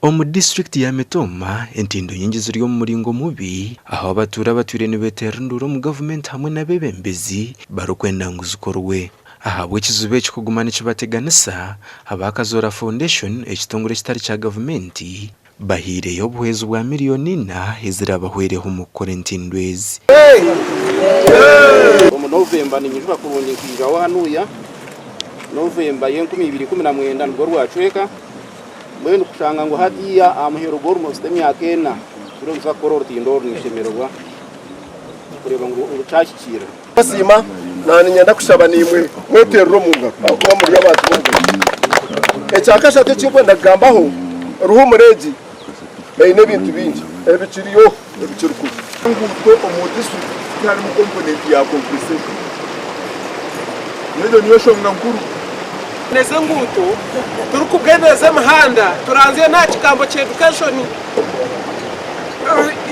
Omu disiturikiti ya Mitooma, entindo nyingi ziri omu muringo mubi ahu abatuura abatwire nibeeterera enduuru omu gavumenti hamwe n'abeebembezi barikwenda ngu zikorwe. Ahabw'ekizibu eki kuguma nikibateganisa, aba Kazoora Foundation, ekitongore ekitari kya gavumenti, bahaireyo obuhwezi bwa miriyoni ina ezirabahwereho omu kukora entindo ezi. Omu Novemba ninyijuka kurungi nkaijaho hanuya Novemba y'enkumi ibiri ikumi na mwenda nibwo rwacweka. Mbwenu kushanga ngu hatiiya aha muheru gw'almost emyaka ena turiyo nituza kukora orutindo oru ninshemererwa kureeba ngu kyahikiirira. Basiima, na niinyenda kushaba naimwe mweteerere omu ngaro ahabw'okuba muri abantu b'omugasho. Ekya kashatu eki ndikwenda kugambaho, ruhumura egi eine ebintu bingi ebikiriyo ebikirikuru. Enguuto omu disiturikiti tiharimu komponenti ya compensation. N'egyo niyo nshonga nkuru. Neza enguuto, turikubweneza emihanda, turanzye n'aha kigambo kya education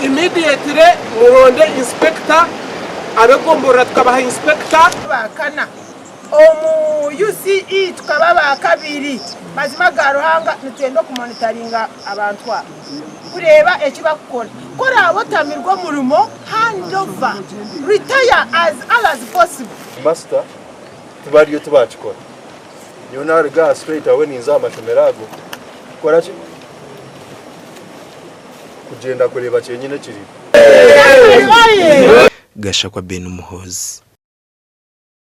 immediately muronde inspector, ab'egomborora tukabaha inspector. Ba kana omu UCE tukaba ba kabiri. Mazima ga Ruhanga nitwenda okumonitaringa abantu aba kureeba eki bakukora. Ku oraabe otamirwe omurimo hand over, retire as early as possible. Master tibariyo tibakikora nyowe naruga aha straight away ninza aha mashomero ago kukora ki kugyenda kureeba kyenyine ekiriyo. Gashakwa Ben Muhoozi.